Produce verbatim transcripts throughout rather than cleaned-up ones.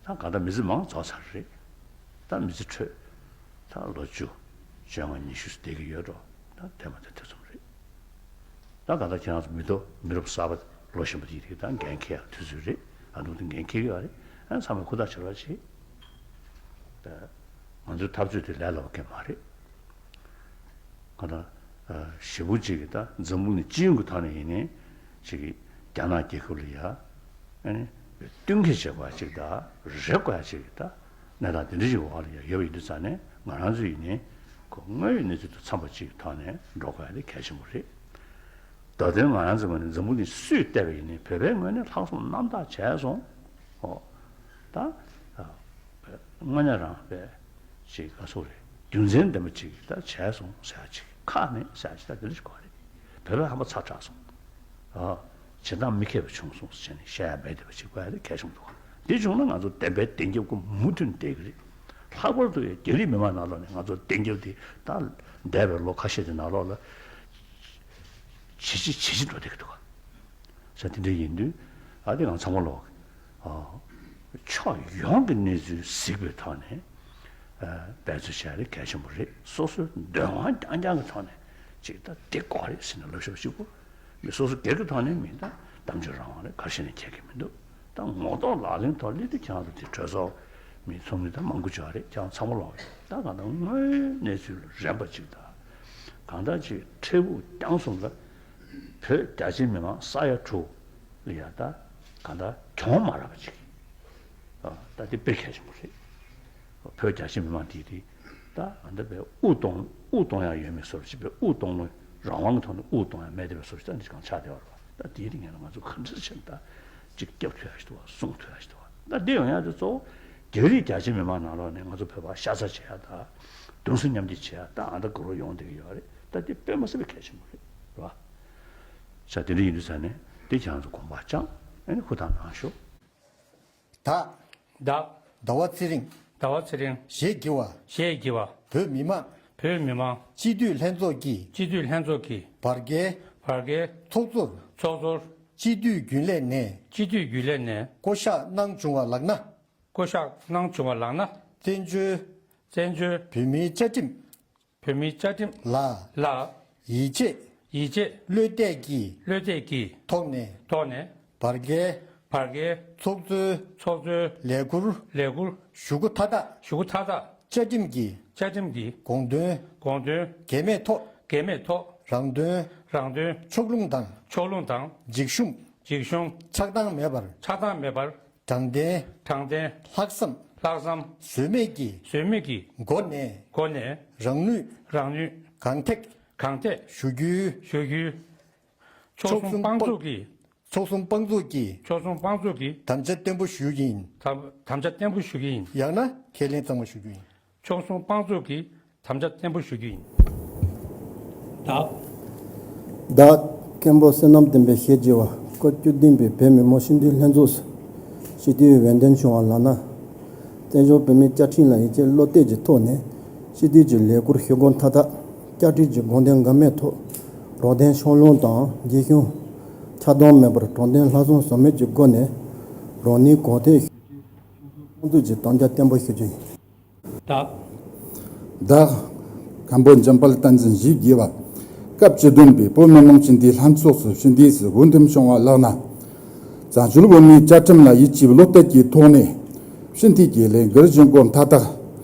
ད་གང་ལྟར་མི་ཚེ་མང་རྫོགས་ཚར་རེད། ད་མི་ཚེ་འཕྲོད། ད་ལོ་བཅུ། བཅོ་ལྔ། ཉི་ཤུ་བསྡད་ཀྱི་ཡོད་འགྲོ། ད་དེ་མ་ཐག་དེ་ཙམ་རེད། ད་གང་ལྟར་ཁྱེད་རང་ཚོ་མི་ཐོབ། མི་རབས་གསར་པ་ལོ་གཞོན་པ་དེ་རིགས་ད་འགན་འཁྱེར་ཡག་དུས་ཚོད་རེད། ཨ་ནུ་དེ་འགན་འཁྱེར་གྱི་ཡོད་རེད། ཨ་ཚང་མས་ཧུར་ཐག་བྱེད་རོགས་བྱེད། ད་ང་ཚོའི་འཐབ་རྩོད་དེ་ལས་སླ་པོ་གང་ཡང་མ་རེད། གང་ལྟར་ཞེ་པོ་ཅིག་གིས་ད་འཛམ་བུ་གླིང་སྤྱི་ཡོངས་ཀྱི་ཐོག་ནས་ཡིན་ནའི་ཅིག་གིས་རྒྱ་ནག་རྒྱལ་ཁབ་ལ་ཡ་ཨ་ནི་བསྟུན་མཁས་བྱེད་པ་ཅིག་དང་རེ་དགོས་ཡ་ཅིག་ད་གནས་སྟངས་དེ་འདྲ་ཞིག་འོག་ལ་ཡ་ཡོད་པ་ཡིན་དུས་ཙང་ནས། ང་རང་ཚོ་ཡིན་ནའི་ཁོ་དངོས་ཡོད་གནས་ཚུལ་དང་འཚམས་པ་ཅིག་གི་ཐོག་ནས་འགྲོ་དགོས་ཡ་དེ་གལ་ཆེན་པོ་རེད། ད་དུང་ང་རང་ཚོ་ངོས་ནས་འཛམ་བུ་གླིང་སུས་བལྟས་པ་ཡིན་ནའི་བོད་པའི་ངོས་ནས་ལྷག་བསམ་རྣམ་དག་བྱས་སོང་། ཨོ། ད་དངོས་གནས་རང་བས་ཅིག་ག་སོགས་རེད། རྒྱུ་མཚན་ལྡན་པ་ཅིག་ད་བྱས་སོང་ཟེར་ཡ་ཅིག་ཁག་མེད་ཟེར་ཡ་ཅིག་ད་དེ་འདྲ་ཞིག་དགོས་རེད། བོད་པ་ཧམ་པ་ཚ་དྲགས་སོང་། ཨ། བྱེད་སྟངས་མི་མཁས་པ་བྱུང་སོང་ཟེར་ནས་བཤད་ཡ་མེད་བསྡད་པ་ཅིག་དགོས་ཡ་དེ་གལ་ཆེན་པོ་འདུག་དེ་བྱུང་ན་ང་ཚོ་བདེན་པའི་བདེན་རྒྱབ་ཀྱི་མུ་མཐུད་བསྡད་ཀྱི་རེད། ལྷག་པར་དུ་ཡང་རྒྱ་རིགས་མི་མང་ནང་ལོགས་ནས་ང་ཚོ་བདེན་རྒྱབ་དེ་ད་འདས་པའི་ལོ་ཁ་ཤས་ཀྱི་ནང་ལོགས་ལ་ཇེ་ཆེ་ཇེ་ཆེ་འགྲོ་བསྡད་ཀྱི་འདུག་ས་དེ་འདྲ་ཡིན་དུས། ཨ། དེ་ང་ཚང་མ་ལོག་ཨ། ཕྱོགས་ཡོངས་ཀྱི་གནས་ཚུལ་གཟིགས་པའི་ཐོག་ནས་ཨ་འབད་རྩོལ་བྱ་རེ་གལ་ཆེན་པོ་རེད། སོ་སོའི་འདོད་དབང་རྐྱང་རྐྱང་གི་ཐོག་ནས་ཅིག་ད་དེ་དགོས་རེད་ཟེར་ནས་ལབ་ཤོག་གཅིག་པོ། མི་སོ་སོ་སྒེར་གྱི་ཐོག་ནས་མིན། ད་གཏམ་བརྗོད་རང་དབང་རེད། ག་རེ་བྱས་ནས་ཁྱད་ཀྱི་མི་འདུག་ད་ངོ་ཐོག་ལག་ལེན་ཐོག་སླེབས་དུས་ཁྱེད་རང་ཚོ་དེ་གྲོས་ཚོགས་མི་ཚོགས་མི་ད་མང་པོ་ཅིག་ཡོད་རེད། ཁྱེད་རང་ཚང་མ་ལོག་ཡོད། ད་གང་ལྟར་དངོས་ཡོད་གནས་ཚུལ་ལ་རན་པ་ཅིག་དང་། གང་ལྟར་ཅིག་འཕྲལ་ཕུགས་རྐྱང་གསུམ་ལ་བོད་རྒྱ་ཆེ་མི་མང་ས་ཡ་དྲུག་ལ་ཡ་ད་གང་ལྟར་གྱོང་མ་རག་པ་ཅིག་ཨ། ད་དེ་དཔེ་གལ་ཆེན་པོ་རེད། བོད་རྒྱ་ཆེ་མི་མང་དེ་དེ་ད་ཨ་འདྲ་བའི་དབུགས་གཏོང་། དབུགས་གཏོང་ཡག་ཡོད་མེད་བཟོ་འདྲ་ཅིག་པའི། དབུགས་གཏོང་ལོང་། རང་དབང་གི་ཐོག་ནས་དབུགས་གཏོང་ཡག་མེད་བསྡད་པའི་བཟོ་འདྲ་ཅིག་ད་འདི་གང་ཆགས་བསྡད་པ་རེད་པ། ད་དེའི་རིང་ལ་ང་ཚོ་ག་འདྲ་བྱས་ནས་ད་ཅིག་སྐྱོབ་ཐུབ་ཡག་ཞིག་འདུག་པ། སྲུང་ཐུབ་ཡག་ཞིག་འདུག་པ། ད་འདི་ཡོང་ཡག་དེ་གཙོ་བོ་རྒྱ་རིགས་རྒྱ་ཆེ་མི་མང་ནང་ལོགས་ནས་ང་ཚོ་བོད་པ་ཤ་ཚ་བྱེད་ཡག་དང་གདུང་སེམས་མཉམ་སྐྱེད་བྱེད་ཡག་ད་ཨ་འདྲ་དགའ་རབ་ཡོང་བསྡད་ཀྱི་ཡོད་རེད། ད་འདི་དཔེ་མ་སྲིད་པའི་གལ་ཆེན་པོ་རེད། རེད་པ། ས་དེ་འདྲ་ཡིན་དུས་ཙང་ནས་དེ་ཁྱེད་རང་ཚོ་དགོངས་པ་བཅངས། ཨ་ནི་ཧུར་ཐག་གནང་ཤོག་བདག་བདག་ཟླ་བ་ཚེ་རིང་། ཟླ་བ་ཚེ་རིང་། ཞེས་བགྱི་བ། ཞེས་བགྱི་བ། བོད་མི་མང་། བོད་མི་མང་། སྤྱི་འཐུས་ལྷན་ཚོགས་ཀྱི། སྤྱི་འཐུས་ལྷན་ཚོགས་ཀྱི། བར་བརྒལ། བར་བརྒལ། ཚོགས་གཙོར། ཚོགས་གཙོར། སྤྱི་འཐུས་རྒྱུན་ལས་ནས། སྤྱི་འཐུས་རྒྱུན་ལས་ནས། བསྐོ་གཞག་གནང་བྱུང་བ་ལགས་ན། བསྐོ་གཞག་གནང་བྱུང་བ་ལགས་ན། བཙན་བྱོལ། བཙན་བྱོལ། བོད་མིའི་བཅའ་ཁྲིམས། བོད་མིའི་བཅའ་ཁྲིམས། ལ། ལ། ཡིད་ཆེས། ཡིད་ཆེས། བློ་གཏད་ཀྱིས། བློ་གཏད་ཀྱིས། ཐོག་ནས། ཐོག་ནས། བར་བརྒལ། བར་བརྒལ། ཚོགས་གཙོའི། ཚོགས་གཙོའི། ལས་ཁུར། ལས་ཁུར། ཞུ་སྒོ་མཐའ་དག་ཞུ་སྒོ་མཐའ་དག་བཅའ་ཁྲིམས་ཀྱི། བཅའ་ཁྲིམས་ཀྱི། དགོངས་དོན། དགོངས་དོན། འགལ་མེད་ཐོག་འགལ་མེད་ཐོག་རང་དོན། རང་དོན། ཕྱོགས་ལྷུང་དང་། ཕྱོགས་ལྷུང་དང་། འཇིགས་ཞུམ། འཇིགས་ཞུམ། ཆགས་སྡང་མེད་པར། ཆགས་སྡང་མེད་པར། དྲང་བདེན། དྲང་བདེན། ལྷག་བསམ། ལྷག་བསམ། ཟོལ་མེད་ཀྱི། ཟོལ་མེད་ཀྱི། སྒོ་ནས། སྒོ་ནས། རང་ནུས། རང་ནུས། གང་ཐེག་གང་ཐེག་ཞུ་རྒྱུའི། ཞུ་རྒྱུའི། ཕྱོགས་གསུམ་དཔང་འཛུགས་ཀྱི། ཕྱོགས་གསུམ་དཔང་འཛུགས་ཀྱི། ཕྱོགས་གསུམ་དཔང་འཛུགས་ཀྱི། དམ་བཅའ་བརྟན་པོ་ཞུ་རྒྱུ་ཡིན། དམ་དམ་བཅའ་བརྟན་པོ་ཞུ་རྒྱུ་ཡིན། ཡང་ན་ཁས་ལེན་གཙང་མ་ཞུ་རྒྱུ་ཡིན། ཕྱོགས་གསུམ་དཔང་འཛུགས་ཀྱི། དམ་བཅའ་བརྟན་པོ་ཞུ་རྒྱུ་ཡིན། བདག་བདག་མཁན་པོ་བསོད་ནམས་བསྟན་འཕེལ་ཞེས་བགྱི་བ། སྐབས་བཅུ་བདུན་པའི་བོད་མི་མང་སྤྱི་འཐུས་ལྷན་ཚོགས་སུ་སྤྱི་འཐུས་འོས་འདེམས་བྱུང་བ་ལགས་ན། བཙན་བྱོལ་བོད་མིའི་བཅའ་ཁྲིམས་ལ་ཡིད་ཆེས་བློ་གཏད་ཀྱི་ཐོག་ནས་སྤྱི་འཐུས་ཀྱི་ལས་ཁུར་ཞུ་སྒོ་མཐའ་དག་བཅའ་ཁྲིམས་ཀྱི་དགོངས་དོན་འགལ་མེད་ཐོག་རང་དོན་ཕྱོགས་ལྷུང་དང་འཇིགས་ཞུམ་ཆགས་སྡང་མེད་པར་དྲང་བདེན་ལྷག་བསམ་ཟོལ་མེད་ཀྱི་སྒོ་ནས་རང་ནུས་གང་ཐེག་ཞུ་རྒྱུའི་ཕྱོགས་གསུམ་དཔང་འཛུགས་ཀྱི་དམ་བཅའ་བརྟན་པོ་ཞུ་རྒྱུ་ཡིན། བདག་བདག་མཁན་པོ་འཇམ་དཔལ་བསྟན་འཛིན་ཞེས་བགྱི་བ། སྐབས་བཅུ་བདུན་པའི་བོད་མི་མང་སྤྱི་འཐུས་ལྷན་ཚོགས་སུ་སྤྱི་འཐུས་སུ་འོས་འདེམས་བྱུང་བ་ལགས་ན། བཙན་བྱོལ་བོད་མིའི་བཅའ་ཁྲིམས་ལ་ཡིད་ཆེས་བློ་གཏད་ཀྱི་ཐོག་ནས་སྤྱི་འཐུས་ཀྱི་ལས་འགུལ་ཞུ་སྒོ་མཐའ་དག་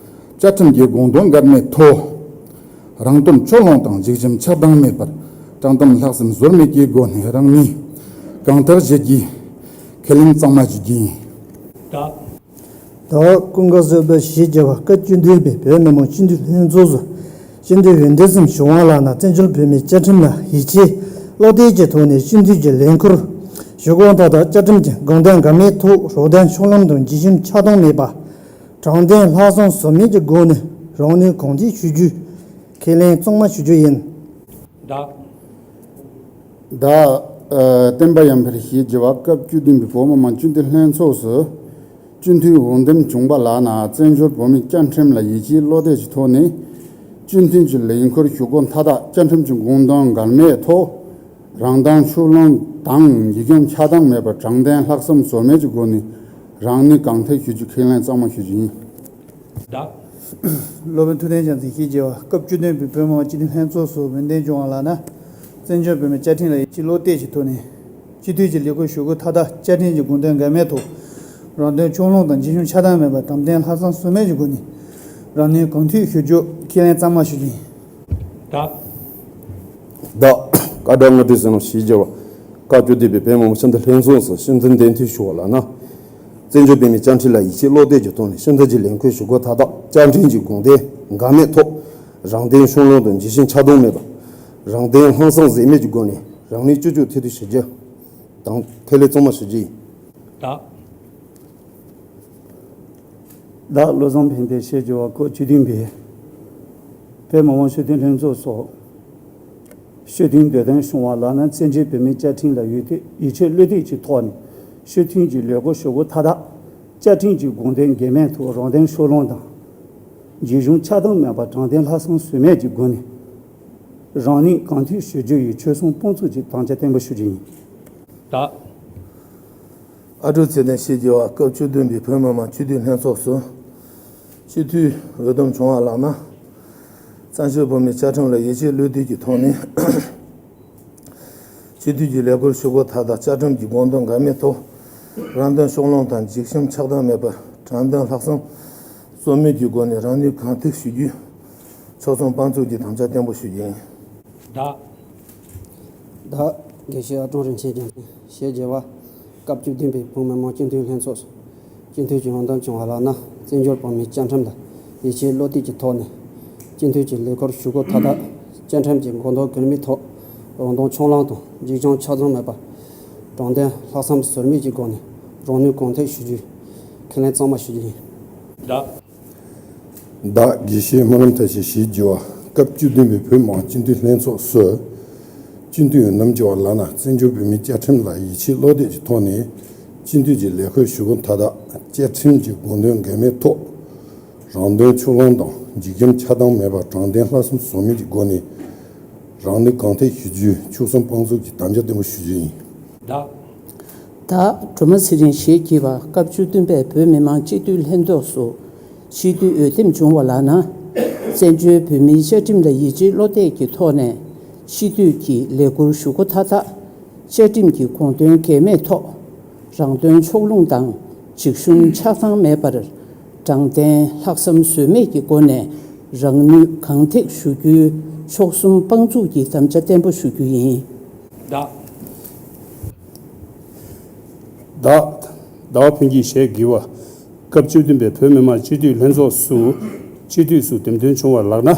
བཅའ་ཁྲིམས་ཀྱི་དགོངས་དོན་འགལ་མེད་ཐོག་རང་དོན་ཕྱོགས་ལྷུང་དང་འཇིགས་ཞུམ་ཆགས་སྡང་མེད་པར་དྲང་བདེན་ལྷག་བསམ་ཟོལ་མེད་ཀྱི་སྒོ་ནས་རང་ནུས་གང་ཐེག་བྱེད་རྒྱུའི་ཁས་ལེན་གཙང་མ་ཞུ་རྒྱུ་ཡིན། བདག་ད་བར་ཀུན་དགའ་བཟོད་པ་ཞེས་བྱ་བ། སྐབས་བཅུ་བདུན་པའི་བོད་མི་མང་སྤྱི་འཐུས་ལྷན་ཚོགས་སུ་སྤྱི་འཐུས་འོས་འདེམས་སམ་བྱུང་བ་ལགས་ན། བཙན་བྱོལ་བོད་མིའི་བཅའ་ཁྲིམས་ལ་ཡིད་ཆེས་བློ་གཏད་ཀྱི་ཐོག་ནས་སྤྱི་འཐུས་ཀྱི་ལས་ཁུར་ཞུ་སྒོ་མཐའ་དག་བཅའ་ཁྲིམས་ཀྱི་དགོངས་དོན་འགལ་མེད་ཐོག་རང་དོན་ཕྱོགས་ལྷུང་དང་འཇིགས་ཞུམ་ཆགས་སྡང་མེད་པ། དྲང་བདེན་ལྷག་བསམ་ཟོལ་མེད་ཀྱི་སྒོ་ནས་རང་ནུས་གང་ཐེག་ཞུ་རྒྱུའི་ཁས་ལེན་གཙང་མ་ཞུ་རྒྱུ་ཡིན། བདག་བདག་ཨ། བསྟན་པ་ཡར་འཕེལ་ཞེས་བགྱི་བ། སྐབས་བཅུ་བདུན་པའི་བོད་མི་མང་སྤྱི་འཐུས་ལྷན་ཚོགས་སུ་སྤྱི་འཐུས་འོས་འདེམས་བྱུང་བ་ལགས་ན། བཙན་བྱོལ་བོད་མིའི་བཅའ་ཁྲིམས་ལ་ཡིད་ཆེས་བློ་གཏད་ཀྱི་ཐོག་ནས་སྤྱི་འཐུས་ཀྱི་ལས་འཁུར་ཞུ་སྒོ་མཐའ་དག་བཅའ་ཁྲིམས་ཀྱི་དགོངས་དོན་འགལ་མེད་ཐོག་རང་དོན་ཕྱོགས་ལྷུང་དང་འཇིགས་ཞུམ་ཆགས་སྡང་མེད་པར་དྲང་བདེན་ལྷག་བསམ་ཟོལ་མེད་ཀྱི་སྒོ་ནས་ རང་ནུས་གང་ཐེག་ཞུ་རྒྱུ་ཁས་ལེན་གཙང་མ་ཞུ་རྒྱུ་ཡིན། བདག་སློབ་དཔོན་ཐུབ་བསྟན་རྒྱལ་མཚན་ཞེས་བགྱི་བ། སྐབས་བཅུ་བདུན་པའི་བོད་མི་མང་སྤྱི་འཐུས་ལྷན་ཚོགས་སུ་འོས་འདེམས་བྱུང་བ་ལགས་ན། བཙན་བྱོལ་བོད་མིའི་བཅའ་ཁྲིམས་ལ་ཡིད་ཆེས་བློ་གཏད་ཀྱི་ཐོག་ནས། སྤྱི་འཐུས་ཀྱི་ལས་ཁུར་ཞུ་སྒོ་མཐའ་དག་བཅའ་ཁྲིམས་ཀྱི་དགོངས་དོན་འགལ་མེད་ཐོག་རང་དོན་ཕྱོགས་ལྷུང་དང་འཇིགས་ཞུམ་ཆགས་སྡང་མེད་པར་དྲང་བདེན་ལྷག་བསམ་ཟོལ་མེད་ཀྱི་སྒོ་ནས། རང་ནུས་གང་ཐེག་ཞུ་རྒྱུ་ཁས་ལེན་གཙང་མ་ཞུ་རྒྱུ་ཡིན། བདག་བདག་བཀའ་བགྲོ་གླེང་དུས་ཟིན་ཞེས་བརྗོད་པ། སྐབས་བཅུ་བདུན་པའི་བོད་མི་མང་སྤྱི་འཐུས་ལྷན་ཚོགས་སུ་སྤྱི་འཐུས་འདེམས་ཐོན་ཞུ་བ་ལགས་ན། བཙན་བྱོལ་བོད་མིའི་བཅའ་ཁྲིམས་ལ་ཡིད་ཆེས་བློ་གཏད་ཀྱི་ཐོག་ནས་སྤྱི་འཐུས་ཀྱི་ལས་ཁུར་ཞུ་སྒོ་མཐའ་དག་བཅའ་ཁྲིམས་ཀྱི་དགོངས་དོན་འགལ་མེད་ཐོག་རང་དོན་ཕྱོགས་ལྷུང་དང་འཇིགས་ཞུམ་ཆགས་སྡང་མེད་པར། རང་དོན་ལྷག་བསམ་ཟོལ་མེད་ཀྱི་སྒོ་ནས་རང་ནུས་ཅི་ལྕོགས་ཐེག་ཐུབ་ཞུ་རྒྱུ་དང་ཁས་ལེན་གཙང་མ་ཞུ་རྒྱུ་ཡིན། བདག་བདག་བློ་བཟང་ཕན་བདེ་ཞེས་བརྗོད་པ། སྐབས་བཅུ་བདུན་པའི་བོད་མི་མང་སྤྱི་འཐུས་ལྷན་ཚོགས་སུ་སྤྱི་འཐུས་འདེམས་ཐོན་བྱུང་བ་ལགས་ན། བཙན་བྱོལ་བོད་མིའི་བཅའ་ཁྲིམས་ལ་ཡིད་ཡིད་ཆེས་བློ་གཏད་ཀྱི་ཐོག་ནས་སྤྱི་འཐུས་ཀྱི་ལས་ཁུར་ཞུ་སྒོ་མཐའ་དག་བཅའ་ཁྲིམས་ཀྱི་དགོངས་དོན་འགལ་མེད་ཐོག་རང་དོན་ཕྱོགས་ལྷུང་དང་། འཇིགས་ཞུམ་ཆགས་སྡང་མེད་པར་དྲང་བདེན་ལྷག་བསམ་ཟོལ་མེད་ཀྱི་སྒོ་ནས། རང་ནུས་གང་ཐེག་ཞུ་རྒྱུ་ཡི་ཆོལ་གསུམ་དཔོན་ཚོགས་ཀྱི་དམ་བཅའ་བརྟན་པོ་ཞུ་རྒྱུ་ཡིན། བདག་ཨ་ཀྲུག་ཚེ་བརྟན་ཞེས་བརྗོད་པ། སྐབས་བཅུ་བདུན་པའི་བོད་མི་མང་སྤྱི་འཐུས་ལྷན་ཚོགས་སུ་སྤྱི་འཐུས་འོས་འདེམས་བྱུང་བ་ལགས་ན། བཙན་བྱོལ་བོད་མིའི་བཅའ་ཁྲིམས་ལ་ཡིད་ཆེས་བློ་གཏད་ཀྱི་ཐོག་ནས་སྤྱི་འཐུས་ཀྱི་ལས་ཁུར་ཞུ་སྒོ་མཐའ་དག་བཅའ་ཁྲིམས་ཀྱི་དགོངས་དོན་འགལ་མེད་ཐོག་རང་དོན་ཕྱོགས་ལྷུང་དང་འཇིགས་ཞུམ་ཆགས་སྡང་མེད་པར་དྲང་བདེན་ལྷག་བསམ་ཟོལ་མེད་ཀྱི་སྒོ་ནས་རང་ནུས་གང་ཐེག་ཞུ་རྒྱུའི་ཆོལ་གསུམ་དཔོན་ཚོགས་ཀྱི་དམ་བཅའ་བརྟན་པོ་ཞུ་རྒྱུ་ཡིན། བདག་བདག་དགེ་བཤེས་ཨ་ཀྲུག་རིན་ཆེན་རྒྱལ་མཚན་ཞེས་བརྗོད་པ། སྐབས་བཅུ་བདུན་པའི་བོད་མི་མང་སྤྱི་འཐུས་ལྷན་ཚོགས་སུ་སྤྱི་འཐུས་ཀྱི་འོས་འདེམས་བྱུང་བ་ལགས་ན། བཙན་བྱོལ་བོད་མིའི་བཅའ་ཁྲིམས་ལ་ཡིད་ཆེས་བློ་གཏད་ཀྱི་ཐོག་ནས་སྤྱི་འཐུས་ཀྱི་ལས་ཁུར་ཞུ་སྒོ་མཐའ་དག་བཅའ་ཁྲིམས་ཀྱི་དགོངས་དོན་འགལ་མེད་ཐོག་རང་དོན་ཕྱོགས་ལྷུང་དང་འཇིགས་ཞུམ་ཆགས་སྡང་མེད་པར་དྲང་བདེན་ལྷག་བསམ་ཟོལ་མེད་ཀྱི་སྒོ་ནས་རང་ནུས་གང་ཐེག་ཞུ་རྒྱུའི་ཁས་ལེན་གཙང་མ་ཞུ་རྒྱུ་ཡིན། བདག་བདག་དགེ་བཤེས་སྨོན་ལམ་བཀྲ་ཤིས་ཞེས་བརྗོད་པ། སྐབས་བཅུ་བདུན་པའི་བོད་མི་མང་སྤྱི་འཐུས་ལྷན་ཚོགས་སུ་སྤྱི་འཐུས་འོས་འདེམས་བྱུང་བ་ལགས་ན། བཙན་བྱོལ་བོད་མིའི་བཅའ་ཁྲིམས་ལ་ཡིད་ཆེས་བློ་གཏད་ཀྱི་ཐོག་ནས་སྤྱི་འཐུས་ཀྱི་ལས་ཁུར་ཞུ་སྒོ་མཐའ་དག་བཅའ་ཁྲིམས་ཀྱི་དགོངས་དོན་འགལ་མེད་ཐོག་རང་དོན་ཕྱོགས་ལྷུང་དང་འཇིགས་ཞུམ་ཆགས་སྡང་མེད་པར་དྲང་བདེན་ལྷག་བསམ་ཟོལ་མེད་ཀྱི་སྒོ་ནས་རང་ནུས་གང་ཐེག་ཞུ་རྒྱུའི་ཆོལ་གསུམ་དཔོན་ཚོགས་ཀྱི་དམ་བཅའ་བརྟན་པོ་ཞུ་རྒྱུ་ཡིན། བདག་བདག་སྒྲོལ་མ་ཚེ་རིང་ཞེས་བགྱི་བ། སྐབས་བཅུ་བདུན་པའི་བོད་མི་མང་སྤྱི་འཐུས་ལྷན་ཚོགས་སུ་སྤྱི་འཐུས་འོས་འདེམས་བྱུང་བ་ལགས་ན།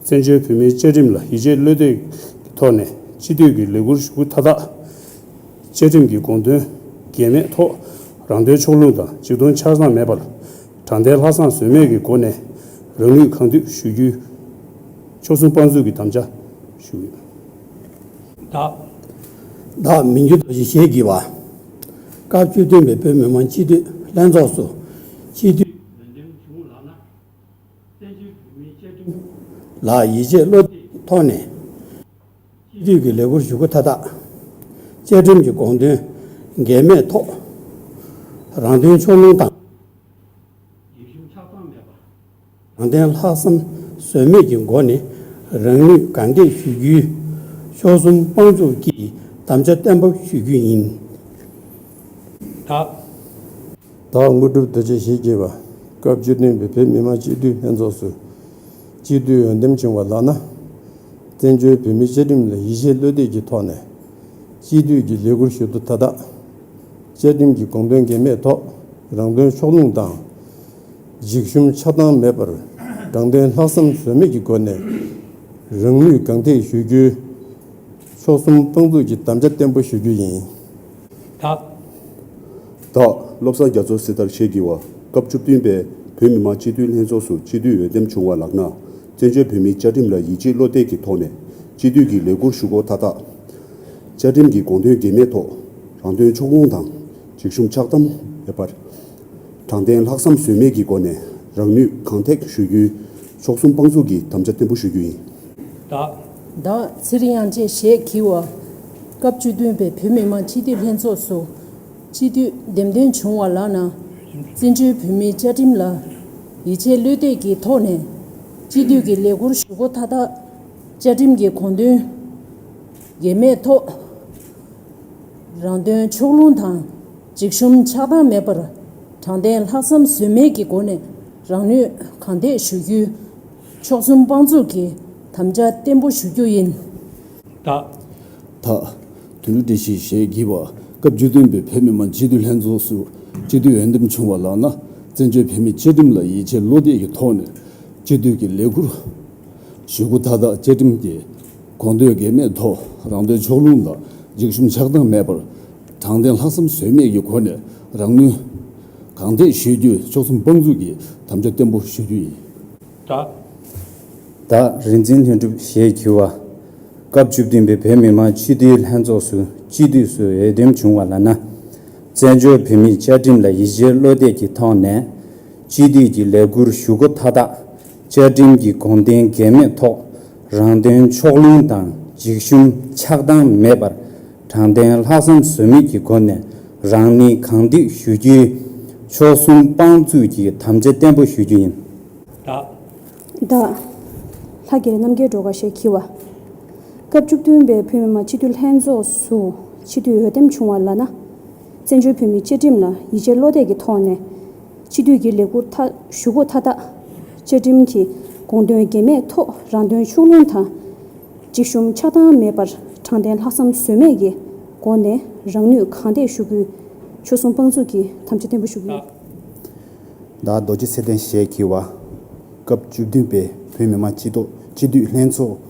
བཙན་བྱོལ་བོད་མིའི་བཅའ་ཁྲིམས་ལ་ཡིད་ཆེས་བློ་གཏད་ཀྱི་ཐོག་ནས་སྤྱི་འཐུས་ཀྱི་ལས་ཁུར་ཞུ་སྒོ་མཐའ་དག་བཅའ་ཁྲིམས་ཀྱི་དགོངས་དོན་འགལ་མེད་ཐོག་རང་དོན་ཕྱོགས་ལྷུང་དང་འཇིགས་ཞུམ་ཆགས་སྡང་མེད་པར་དྲང་བདེན་ལྷག་བསམ་ཟོལ་མེད་ཀྱི་སྒོ་ནས་རང་ནུས་གང་ཐེག་ཞུ་རྒྱུའི་ཆོལ་གསུམ་དཔོན་ཚོགས་ཀྱི་དམ་བཅའ་བརྟན་པོ་ཞུ་རྒྱུ་ཡིན། བདག་བདག་ཟླ་བ་ཕུན་སྐྱིད་ཞེས་བགྱི་བ། སྐབས་བཅུ་བདུན་པའི་བོད་མི་མང་སྤྱི་འཐུས་ལྷན་ཚོགས་སུ་སྤྱི་འཐུས་སུ་འདེམས་ཐོན་བྱུང་བ་ལགས་ན། བཙན་བྱོལ་བོད་མིའི་བཅའ་ཁྲིམས་ལ་ཡིད་ཆེས་བློ་གཏད་ཀྱི་ཐོག་ནས་སྤྱི་འཐུས་ཀྱི་ལས་ཁུར་ཞུ་སྒོ་མཐའ་དག་བཅའ་ཁྲིམས་ཀྱི་དགོངས་དོན་འགལ་མེད་ཐོག་རང་དོན་ཕྱོགས་ལྷུང་དང་འཇིགས་སྣང་ཆགས་སྡང་མེད་པར་དྲང་བདེན་ལྷག་བསམ་ཟོལ་མེད་ཀྱི་སྒོ་ནས་རང་ནུས་གང་ཐེག་ཞུ་རྒྱུའི་ཆོལ་གསུམ་དཔོན་ཚོགས་ཀྱི་དམ་བཅའ་ཞུ། བདག་བདག་མི་འགྱུར་རྡོ་རྗེ་ཞེས་བགྱི་བ། སྐབས་བཅུ་བདུན་པའི་བོད་མི་མང་སྤྱི་འཐུས་ལྷན་ཚོགས་སུ་སྤྱི་འཐུས་འོས་འདེམས་བྱུང་ལགས་ན། བཙན་བྱོལ་བོད་མིའི་བཅའ་ཁྲིམས་ལ་ཡིད་ཆེས་བློ་གཏད་ཀྱི་ཐོག་ནས་སྤྱི་འཐུས་ཀྱི་ལས་ཁུར་ཞུ་སྒོ་མཐའ་དག་བཅའ་ཁྲིམས་ཀྱི་དགོངས་དོན་འགལ་མེད་ཐོག་རང་དོན་ཕྱོགས་ལྷུང་དང་། དྲང་བདེན་ལྷག་བསམ་ཟོལ་མེད་ཀྱི་སྒོ་ནས་རང་ནུས་གང་ཐེག་ཞུ་རྒྱུའི་ཆོལ་གསུམ་དཔོན་ཚོགས་ཀྱི་དམ་བཅའ་བརྟན་པོ་ཞུ་རྒྱུ་ཡིན། བདག་བདག་དངོས་གྲུབ་རྡོ་རྗེ་ཞེས་བགྱི་བ། སྐབས་བཅུ་བདུན་པའི་བོད་མི་མང་སྤྱི་འཐུས་ལྷན་ཚོགས་སུ་སྤྱི་འཐུས་འོས་འདེམས་བྱུང་བ་ལགས་ན། བཙན་བྱོལ་བོད་མིའི་བཅའ་ཁྲིམས་ལ་ཡིད་ཆེས་བློ་གཏད་ཀྱི་ཐོག་ནས་སྤྱི་འཐུས་ཀྱི་ལས་ཁུར་ཞུ་དུས་མཐའ་དག་བཅའ་ཁྲིམས་ཀྱི་དགོངས་དོན་འགལ་མེད་ཐོག་རང་དོན་ཕྱོགས་ལྷུང་དང་། འཇིགས་ཞུམ་ཆགས་སྡང་མེད་པར་དྲང་བདེན་ལྷག་བསམ་ཟོལ་མེད་ཀྱི་སྒོ་ནས་རང་ནུས་གང་ཐེག་ཞུ་རྒྱུའི་ཆོལ་གསུམ་དཔོན་ཚོགས་ཀྱི་དམ་བཅའ་བརྟན་པོ་ཞུ་རྒྱུ་ཡིན། བདག་བདག་བློ་བཟང་རྒྱ་མཚོ་སྲི་ཐར་ཞེས་བགྱི་བ། སྐབས་བཅུ་བདུན་པའི་བོད་མི་མང་སྤྱི་འཐུས་ལྷན་ཚོགས་སུ་སྤྱི་འཐུས་འོས་འདེམས་བྱུང་བ་ལགས་ན། བཙན་བྱོལ་བོད་མིའི་བཅའ་ཁྲིམས་ལ་ཡིད་ཆེས་བློ་གཏད་ཀྱི་ཐོག་ནས་སྤྱི་འཐུས་ཀྱི་ལས་ཁུར་ཞུ་སྒོ་མཐའ་དག་བཅའ་ཁྲིམས་ཀྱི་དགོངས་དོན་འགལ་མེད་ཐོག་རང་དོན་ཕྱོགས་ལྷུང་དང་འཇིགས་ཞུམ་ཆགས་སྡང་མེད་པར། དྲང་བདེན་ལྷག་བསམ་ཟོལ་མེད་ཀྱི་སྒོ་ནས་རང་ནུས་གང་ཐེག་ཞུ་རྒྱུའི་ཆོལ་གསུམ་དཔོན་ཚོགས་ཀྱི་དམ་བཅའ་བརྟན་པོ་ཞུ་རྒྱུ་ཡིན། བདག་བདག་ཚེ་རིང་དབྱངས་ཅན་ཞེས་བགྱི་བ། སྐབས་བཅུ་བདུན་པའི་བོད་མི་མང་སྤྱི་འཐུས་ལྷན་ཚོགས་སུ་ སྤྱི་འཐུས་འདེམས་ཐོན་བྱུང་བ་ལགས་ན། བཙན་བྱོལ་བོད་མིའི་བཅའ་ཁྲིམས་ལ་ཡིད་ཆེས་བློ་གཏད་ཀྱི་ཐོག་ནས། སྤྱི་འཐུས་ཀྱི་ལས་ཁུར་ཞུ་སྒོ་མཐའ་དག་བཅའ་ཁྲིམས་ཀྱི་དགོངས་དོན་འགལ་མེད་ཐོག་རང་དོན་ཕྱོགས་ལྷུང་དང་འཇིགས་ཞུམ་ཆགས་སྡང་མེད་པར། དྲང་བདེན་ལྷག་བསམ་ཟོལ་མེད་ཀྱི་སྒོ་ནས་རང་ནུས་གང་ཐད་ཞུ་རྒྱུའི་མཆོག་གསུམ་དཔང་བཙུགས་ཀྱིས་དམ་བཅའ་བརྟན་པོ་ཞུ་རྒྱུ་ཡིན། ད། དོན་ལུ་འགྲེལ་བཤད་ཞེས་བགྱི་བ། སྐབས་བཅུ་བདུན་པའི་བོད་མི་མང་སྤྱི་འཐུས་ལྷན་ཚོགས་སུ་སྤྱི་འཐུས་འོས་འདེམས་བྱུང་བ་ལགས་ན། བཙན་བྱོལ་བོད་མིའི་བཅའ་ཁྲིམས་ལ་ཡིད་ཆེས་བློ་གཏད་ཀྱི་ཐོག་ནས་སྤྱི་འཐུས་ཀྱི་ལས་ཁུར་ཞུ་སྒོ་མཐའ་དག་བཅའ་ཁྲིམས་ཀྱི་དགོངས་དོན་འགལ་མེད་ཐོག་རང་དོན་ཕྱོགས་ལྷུང་དང་འཇིགས་ཞུམ་ཆགས་སྡང་མེད་པར། དྲང་བདེན་ལྷག་བསམ་ཟོལ་མེད་ཀྱི་སྒོ་ནས་རང་ནུས་གང་ཐད་ཞུ་རྒྱུའི་མཆོག་གསུམ་དཔང་བཙུགས་ཀྱིས་དམ་བཅའ་བརྟན་པོ་ཞུ་རྒྱུ་ཡིན། ད། ད་རིག་འཛིན་ལྷུན་གྲུབ་ཞེས་བགྱི་བ། སྐབས་བཅུ་བདུན་པའི་བོད་མི་མང་སྤྱི་འཐུས་ལྷན་ཚོགས་སུ་སྤྱི་འཐུས་སུ་འོས་འདེམས་བྱུང་བ་ལགས་ན། བཙན་བྱོལ་བོད་མིའི་བཅའ་ཁྲིམས་ལ་ཡིད་ཆེས་བློ་གཏད་ཀྱི་ཐོག་ནས། སྤྱི་འཐུས་ཀྱི་ལས་ཁུར་ཞུ་སྒོ་མཐའ་དག་བཅའ་ཁྲིམས་ཀྱི་དགོངས་དོན་འགལ་མེད་ཐོག་རང་དོན་ཕྱོགས་ལྷུང་དང་འཇིགས་ཞུམ་ཆགས་སྡང་མེད་པར། དྲང་བདེན་ལྷག་བསམ་ཟོལ་མེད་ཀྱི་སྒོ་ནས་རང་ནུས་གང་ཐད་ཞུ་རྒྱུའི་མཆོག་གསུམ་དཔང་བཙུགས་ཀྱིས་དམ་བཅའ་བརྟན་པོ་ཞུ་རྒྱུ་ཡིན། ད། ད། ལྷ་རྒྱལ་རྣམ་རྒྱལ་སྒྲོལ་དཀར་ཞེས་བགྱི་བ། སྐབས་བཅུ་བདུན་པའི་བོད་མི་མང་སྤྱི་འཐུས་ལྷན་ཚོགས་སུ་སྤྱི་འཐུས་འོས་འདེམས་བྱུང་བ་ལགས་ན། བཙན་བྱོལ་བོད་མིའི་བཅའ་ཁྲིམས་ལ་ཡིད་ཆེས་བློ་གཏད་ཀྱི་ཐོག་ནས། སྤྱི་འཐུས་ཀྱི་ལས་ཁུར་མཐའ་ཞུ་སྒོ་མཐའ་དག་བཅའ་ཁྲིམས་ཀྱི་དགོངས་དོན་འགལ་མེད་ཐོག་རང་དོན་ཕྱོགས་ལྷུང་དང་། འཇིགས་ཞུམ་ཆགས་སྡང་མེད་པར་དྲང་བདེན་ལྷག་བསམ་ཟོལ་མེད་ཀྱི་སྒོ་ནས་རང་ནུས་གང་ཐད་ཞུ་རྒྱུའི་མཆོག་གསུམ་དཔང་བཙུགས་ཀྱིས་དམ་བཅའ་བརྟན་པོ་ཞུ་རྒྱུ་ཡིན། ད་རྡོ་རྗེ་ཚེ་བརྟན་ཞེས་བགྱི་བ། སྐབས་བཅུ་བདུན་པའི་བོད་མི་མང་སྤྱི་ཐོག་སྤྱི་འཐུས་ལྷན་ཚོགས་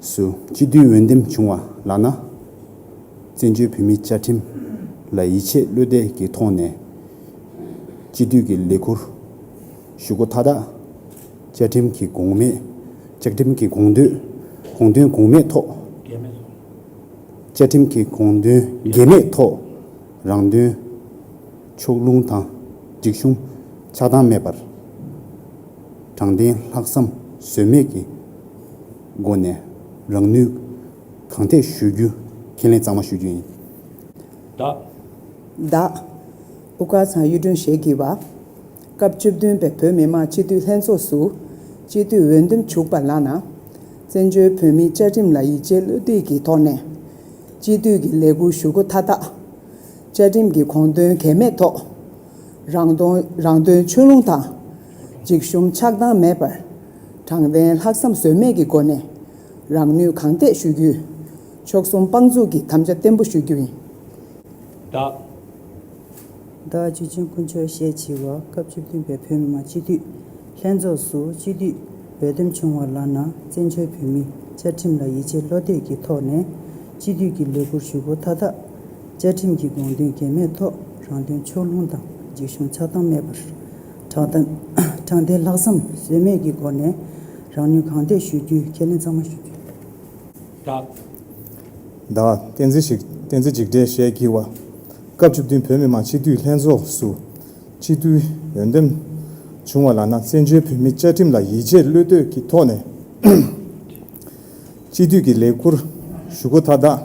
སུ་སྤྱི་འཐུས་འོས་འདེམས་བྱུང་བ་ལགས་ན། བཙན་བྱོལ་བོད་མིའི་བཅའ་ཁྲིམས་ལ་ཡིད་ཆེས་བློ་གཏད་ཀྱི་ཐོག་ནས་སྤྱི་འཐུས་ཀྱི་ལས་ཁུར་ཞུ་སྒོ་མཐའ་དག་བཅའ་ཁྲིམས་ཀྱི་དགོངས་མེད། བཅའ་ཁྲིམས་ཀྱི་དགོངས་དོན། དགོངས་དོན་དགོངས་མེད་ཐོག་བཅའ་ཁྲིམས་ཀྱི་དགོངས་དོན་འགལ་མེད་ཐོག་རང་དོན་ཕྱོགས་ལྷུང་དང་འཇིགས་ཞུམ་ཆགས་སྡང་མེད་པར། དྲང་བདེན་ལྷག་བསམ་ཟོལ་མེད་ཀྱི་སྒོ་ནས་རང་ནུས་གང་ཐད་ཞུ་རྒྱུ་ཁས་ལེན་གཙང་མ་ཞུ་རྒྱུ་ཡིན། ད། ད། དབུ་དཀར་ཚང་གཡུ་སྒྲོན་ཞེས་བགྱི་བ། སྐབས་བཅུ་བདུན་པའི་བོད་མི་མང་སྤྱི་འཐུས་ལྷན་ཚོགས་སུ་སྤྱི་འཐུས་འོས་འདེམས་བྱུང་བ་ལགས་ན། བཙན་བྱོལ་བོད་མིའི་བཅའ་ཁྲིམས་ལ་ཡིད་ཆེས་བློ་གཏད་ཀྱི་ཐོག་ནས། སྤྱི་འཐུས་ཀྱི་ལས་ཁུར་ཞུ་སྒོ་མཐའ་དག་བཅའ་ཁྲིམས་ཀྱི་དགོངས་དོན་འགལ་མེད་ཐོག་རང་དོན་རང་དོན་ཕྱོགས་ལྷུང་དང་། འཇིགས་ཞུམ་ཆགས་སྡང་མེད་པར། དྲང་བདེན་ལྷག་བསམ་ཟོལ་མེད་ཀྱི་སྒོ་ནས་རང་ནུས་གང་ཐད་ཞུ་རྒྱུའི་མཆོག་གསུམ་དཔང་བཙུགས་ཀྱིས་དམ་བཅའ་བརྟན་པོ་ཞུ་རྒྱུ་ཡིན། ད། ད་ཆོས་ཅན་དཀོན་མཆོག་ཞེས་བགྱི་བ། སྐབས་བཅུ་བདུན་པའི་བོད་མི་མང་སྤྱི་འཐུས་ལྷན་ཚོགས་སུ་སྤྱི་འཐུས་འོས་འདེམས་བྱུང་བ་ལགས་ན། བཙན་བྱོལ་བོད་མིའི་བཅའ་ཁྲིམས་ལ་ཡིད་ཆེས་བློ་གཏད་ཀྱི་ཐོག་ནས་སྤྱི་འཐུས་ཀྱི་ལས་ཁུར་ཞུ་སྒོ་མཐའ་དག་བཅའ་ཁྲིམས་ཀྱི་དགོངས་དོན་འགལ་མེད་ཐོག་རང་དོན་ཕྱོགས་ལྷུང་དང་འཇིགས་ཞུམ་ཆགས་སྡང་མེད་པར། དྲང་བདེན་དྲང་བདེན་ལྷག་བསམ་ཟོལ་མེད་ཀྱི་སྒོ་ནས་རང་ནུས་གང་ཐད་ཞུ་རྒྱུའི་ཁས་ལེན་གཙང་མ་ཞུ་རྒྱུ། ད། བསྟན་འཛིན་ཞིག་བསྟན་འཛིན་འཇིགས་བྲལ་ཞེས་བགྱི་བ། སྐབས་བཅུ་བདུན་བོད་མི་མང་སྤྱི་འཐུས་ལྷན་ཚོགས་སུ་སྤྱི་འཐུས་འོས་འདེམས་བྱུང་བ་ལགས་ན། བཙན་བྱོལ་བོད་མིའི་བཅའ་ཁྲིམས་ལ་ཡིད་ཆེས་བློ་གཏད་ཀྱི་ཐོག་ནས་སྤྱི་འཐུས་ཀྱི་ལས་ཁུར་ཞུ་སྒོ་མཐའ་དག་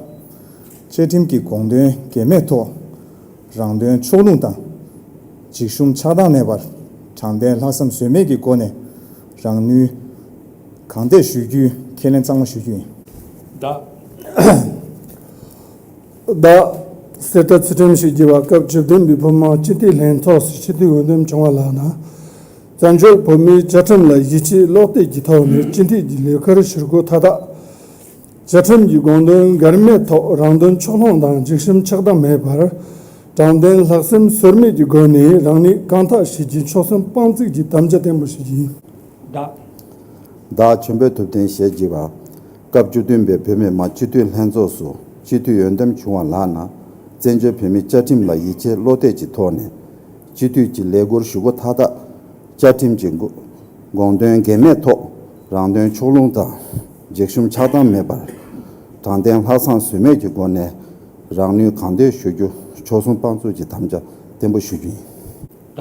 བཅའ་ཁྲིམས་ཀྱི་དགོངས་དོན་འགལ་མེད་ཐོག་རང་དོན་ཕྱོགས་ལྷུང་དང་། འཇིགས་ཞུམ་ཆགས་སྡང་མེད་པར། དྲང་བདེན་ལྷག་བསམ་ཟོལ་མེད་ཀྱི་སྒོ་ནས་རང་ནུས་གང་ཐད་ཞུ་རྒྱུའི་ཁས་ལེན་གཙང་མ་ཞུ་རྒྱུ་ཡིན། ད། ད། གསེར་རྟ་ཚུལ་ཁྲིམས་ཞེས་བགྱི་བ། སྐབས་བཅུ་བདུན་པའི་བོད་མི་མང་སྤྱི་འཐུས་ལྷན་ཚོགས་སུ་སྤྱི་འཐུས་འོས་འདེམས་བྱུང་བ་ལགས་ན། བཙན་བྱོལ་བོད་མིའི་བཅའ་ཁྲིམས་ལ་ཡིད་ཆེས་བློ་གཏད་ཀྱི་ཐོག་ནས་སྤྱི་འཐུས་ཀྱི་ལས་ཁུར་ཞུ་སྒོ་མཐའ་དག་བཅའ་ཁྲིམས་ཀྱི་དགོངས་དོན་འགལ་མེད་ཐོག་རང་དོན་ཕྱོགས་ལྷུང་དང་འཇིགས་ཞུམ་ཆགས་སྡང་མེད་པར། དྲང་བདེན་ལྷག་བསམ་ཟོལ་མེད་ཀྱི་སྒོ་ནས་རང་ནུས་གང་ཐད་ཞུ་རྒྱུའི་མཆོག་གསུམ་དཔང་བཙུགས་ཀྱིས་དམ་བཅའ་བརྟན་པོ་ཞུ་རྒྱུ་ཡིན། ད། བདག་ཆོས་འཕེལ་ཐུབ་བསྟན་ཞེས་བགྱི་བ། སྐབས་བཅུ་བདུན་པའི་བོད་མི་མང་སྤྱི་འཐུས་ལྷན་ཚོགས་སུ་སྤྱི་འཐུས་འོས་འདེམས་བྱུང་བ་ལགས་ན། བཙན་བྱོལ་བོད་མིའི་བཅའ་ཁྲིམས་ལ་ཡིད་ཆེས་བློ་གཏད་ཀྱི་ཐོག་ནས་སྤྱི་འཐུས་ཀྱི་ལས་ཁུར་ཞུ་སྒོ་མཐའ་དག་བཅའ་ཁྲིམས་ཀྱི་དགོངས་དོན་འགལ་མེད་ཐོག་རང་དོན་ཕྱོགས་ལྷུང་དང་འཇིགས་ཞུམ་ཆགས་སྡང་མེད་པར། དྲང་བདེན་ལྷག་བསམ་ཟོལ་མེད་ཀྱི་སྒོ་ནས་རང་ནུས་གང་ཐད་ཞུ་རྒྱུ་མཆོག་གསུམ་དཔང་བཙུགས་ཀྱིས་དམ་བཅའ་བརྟན་པོ་ཞུ་རྒྱུ་ཡིན། ད།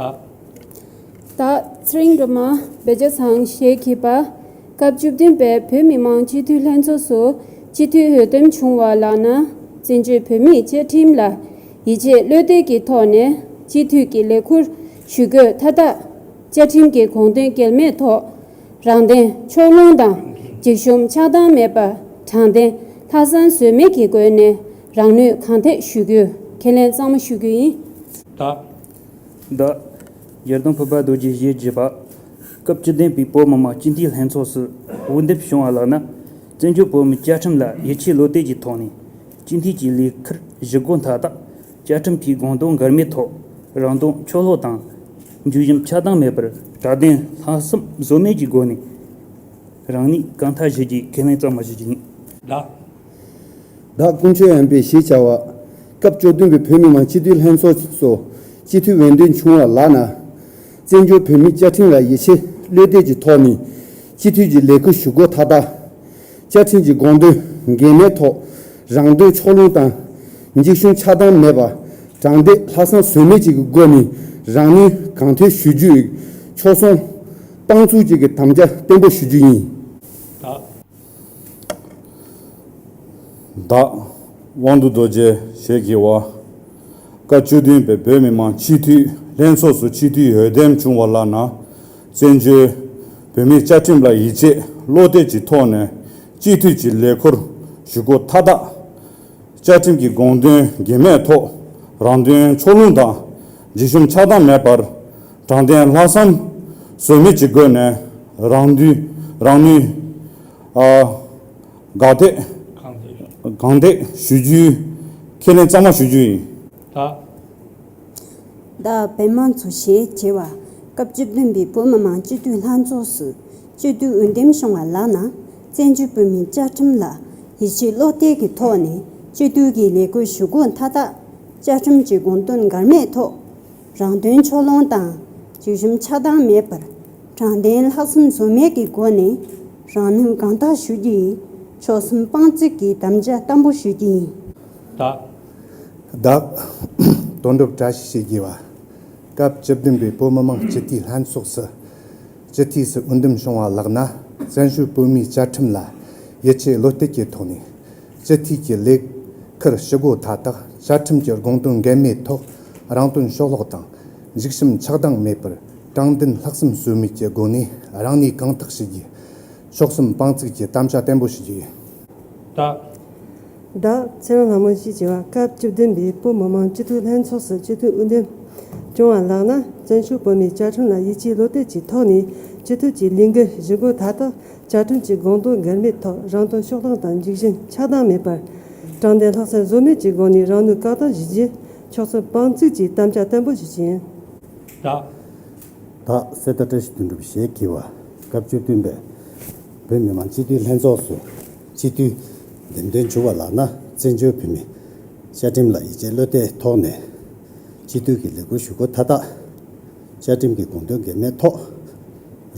ད་ཚེ་རིང་སྒྲོལ་མ་བེ་ཇ་ཚང་ཞེས་བགྱི་བ། སྐབས་བཅུ་བདུན་པའི་བོད་མི་མང་སྤྱི་འཐུས་ལྷན་ཚོགས་སུ་སྤྱི་འཐུས་འོས་འདེམས་བྱུང་བ་ལགས་ན། བཙན་བྱོལ་བོད་མིའི་བཅའ་ཁྲིམས་ལ་ ཡིད་ཆེས་བློ་གཏད་ཀྱི་ཐོག་ནས་སྤྱི་འཐུས་ཀྱི་ལས་ཁུར་ཞུ་དགོས་མཐའ་དག་བཅའ་ཁྲིམས་ཀྱི་དགོངས་དོན་འགལ་མེད་ཐོག་རང་དོན་ཕྱོགས་ལྷུང་དང་འཇིགས་ཞུམ་ཆགས་སྡང་མེད་པར་དྲང་བདེན་ལྷག་བསམ་ཟོལ་མེད་ཀྱི་སྒོ་ནས་རང་ནུས་གང་ཐེག་ཞུ་རྒྱུའི་ཁས་ལེན་གཙང་མ་ཞུ་རྒྱུ་ཡིན། ད། ད། རྒྱལ་དོན་ཕུར་པ་རྡོ་རྗེ་ཞེས་བརྗོད་པ། སྐབས་བཅུ་བདུན་པའི་བོད་མི་མང་སྤྱི་འཐུས་ལྷན་ཚོགས་སུ་འོས་འདེམས་བྱུང་བ་ལགས་ན། བཙན་བྱོལ་བོད་མིའི་བཅའ་ཁྲིམས་ལ་ཡིད་ཆེས་བློ་གཏད་ཀྱི་ཐོག་ནས་སྤྱི་འཐུས་ཀྱི་ལས་ཁུར་ཞུ་སྒོ་མཐའ་དག་བཅའ་ཁྲིམས་ཀྱི་དགོངས་དོན་འགལ་མེད་ཐོག་རང་དོན་ཕྱོགས་ལྷུང་དང་འཇིགས་ཞུམ་ཆགས་སྡང་མེད་པར་དྲང་བདེན་ལྷག་བསམ་ཟོལ་མེད་ཀྱི་སྒོ་ནས་རང་ནུས་གང་ཐེག་ཞུ་རྒྱུའི་ཁས་ལེན་གཙང་མ་ཞུ་རྒྱུ་ཡིན། ད། བདག་དཀོན་མཆོག་ཡངས་པའི་ཞེས་བྱ་བ། སྐབས་བཅུ་བདུན་པའི་བོད་མི་མང་སྤྱི་འཐུས་ལྷན་ཚོགས་སུ་སྤྱི་འཐུས་འོས་འདེམས་བྱུང་བ་ལགས་ན། བཙན་བྱོལ་བོད་མིའི་བཅའ་ཁྲིམས་ལ་ཡིད་ཆེས་བློ་གཏད་ཀྱི་ཐོག་ནས་སྤྱི་འཐུས་ཀྱི་ལས་ཁུར་ཞུ་སྒོ་མཐའ་དག་བཅའ་ཁྲིམས་ཀྱི་དགོངས་དོན་འགལ་མེད་ཐོག་རང་དོན་ཕྱོགས་ལྷུང་དང་འཇིགས་ཞུམ་ཆགས་སྡང་མེད་པར་དྲང་བདེན་ལྷག་བསམ་ཟོལ་མེད་ཅིག་གི་སྒོ་ནས་རང་ནུས་གང་ཐེག་ཞུ་རྒྱུའི་ཕྱོགས་སྲུང་དཔང་བཙུགས་ཅིག་གི་དམ་བཅའ་བརྟན་པོ་ཞུ་རྒྱུ་ཡིན། ད། བདག་དབང་འདུས་རྡོ་རྗེ་ཞེས་བགྱི་བ། སྐབས་བཅུ་བདུན་པའི་བོད་མི་མང་སྤྱི་འཐུས་ལྷན་ཚོགས་སུ་སྤྱི་འཐུས་འོས་འདེམས་བྱུང་བ་ལགས་ན། བཙན་བྱོལ་བོད་མིའི་བཅའ་ཁྲིམས་ལ་ཡིད་ཆེས་བློ་གཏད་ཀྱི་ཐོག་ནས་སྤྱི་འཐུས་ཀྱི་ལས་ཁུར་ཞུ་སྒོ་མཐའ་དག་བཅའ་ཁྲིམས་ཀྱི་དགོངས་དོན་འགལ་མེད་ཐོག་རང་དོན་ཕྱོགས་ལྷུང་དང་འཇིགས་ཞུམ་ཆགས་སྡང་མེད་པར་དྲང་བདེན་ལྷག་བསམ་ཟོལ་མེད་ཀྱི་སྒོ་ནས་རང་དུས་རང་ནུས་ཨ་གང་ཐེག་གང་ཐེག་ཞུ་རྒྱུའི་ཁས་ལེན་གཙང་མ་ཞུ་རྒྱུ་ཡིན། ད། ད་བོད་མི་མང་ཚོགས་ཞེས་བྱ་བ། སྐབས་བཅུ་བདུན་པའི་བོད་མི་མང་སྤྱི་འཐུས་ལྷན་ཚོགས་སུ་སྤྱི་འཐུས་འོས་འདེམས་བྱུང་བ་ལགས་ན། བཙན་བྱོལ་བོད་མིའི་བཅའ་ཁྲིམས་ལ་ཡིད་ཆེས་བློ་གཏད་ཀྱི་ཐོག་ནས་སྤྱི་འཐུས་ཀྱི་ལས་ཁུར་ཞུ་སྒོ་མཐའ་དག་བཅའ་ཁྲིམས་ཀྱི་དགོངས་དོན་འགལ་མེད་ཐོག་རང་དོན་ཕྱོགས་ལྷུང་དང་འཇིགས་ཞུམ་ཆགས་སྡང་མེད་པར་དྲང་བདེན་ལྷག་བསམ་ཟོལ་མེད་ཀྱི་སྒོ་ནས་རང་ནུས་གང་དག་ཞུ་རྒྱུའི་ཕྱོགས་སྲུང་དཔང་བཙུགས་ཀྱི་དམ་བཅའ་བརྟན་པོ་ཞུ་རྒྱུ་ཡིན། ད། བདག་དོན་གྲུབ་བཀྲ་ཤིས་ཞེས་བགྱི་བ། སྐབས་བཅུ་བདུན་པའི་བོད་མི་མང་སྤྱི་འཐུས་ལྷན་ཚོགས་སུ་སྤྱི་འཐུས་སུ་འོས་འདེམས་བྱུང་བ་ལགས་ན། བཙན་བྱོལ་བོད་མིའི་བཅའ་ཁྲིམས་ལ་ཡིད་ཆེས་བློ་གཏད་ཀྱི་ཐོག་ནས་སྤྱི་འཐུས་ཀྱི་ལས་ཁུར་ཞུ་སྒོ་མཐའ་དག་བཅའ་ཁྲིམས་ཀྱི་དགོངས་དོན་འགལ་མེད་ཐོག་རང་དོན་ཕྱོགས་ལྷུང་དང་འཇིགས་ཞུམ་ཆགས་སྡང་མེད་པར་དྲང་བདེན་ལྷག་བསམ་ཟོལ་མེད་ཀྱི་སྒོ་ནས་རང་ནུས་གང་ཐེག་ཞུ་རྒྱུའི་ཕྱོགས་སྲུང་དཔང་བཙུགས་ཀྱི་དམ་བཅའ་བརྟན་པོ་ཞུ་རྒྱུ་ཡིན། ད། བདག་ཚེ་རིང་ལྷ་མོ་ཞེས་བྱ་བ། སྐབས་བཅུ་བདུན་པའི་བོད་མི་མང་སྤྱི་འཐུས་ལྷན་ཚོགས་སུ་སྤྱི་འཐུས་འོས་འདེམས་བྱུང་བ་ལགས་ན། བཙན་བྱོལ་བོད་མིའི་བཅའ་ཁྲིམས་ལ་ཡིད་ཆེས་བློ་གཏད་ཀྱི་ཐོག་ནས་སྤྱི་འཐུས་ཀྱི་ལས་འགན་ཞུ་སྒོ་མཐའ་དག་བཅའ་ཁྲིམས་ཀྱི་དགོངས་དོན་འགལ་མེད་ཐོག་རང་དོན་ཕྱོགས་ལྷུང་དང་འཇིགས་ཞུམ་ཆགས་སྡང་མེད་པར་དྲང་བདེན་ལྷག་བསམ་ཟོལ་མེད་ཀྱི་སྒོ་ནས་རང་ནུས་གང་དག་ཞུ་རྒྱུའི་ཕྱོགས་སྲུང་དཔང་བཙུགས་ཀྱི་དམ་བཅའ་བརྟན་པོ་ཞུ་རྒྱུ་ཡིན། ད། ད་གསེར་རྟ་བཀྲ་ཤིས་དོན་གྲུབ་ཞེས་བགྱི་བ། སྐབས་བཅུ་བདུན་པའི་བོད་མི་མང་སྤྱི་འཐུས་ལྷན་ཚོགས་སུ་སྤྱི་འཐུས་འདེམས་ཐོན་བྱུང་བ་ལགས་ན། བཙན་བྱོལ་བོད་མིའི་བཅའ་ཁྲིམས་ལ་ཡིད་ཆེས་བློ་གཏད་ཐོག་ནས་སྤྱི་འཐུས་ཀྱི་ལས་ཁུར་ཞུ་སྒོ་མཐའ་དག་བཅའ་ཁྲིམས་ཀྱི་དགོངས་དོན་འགལ་མེད་ཐོག་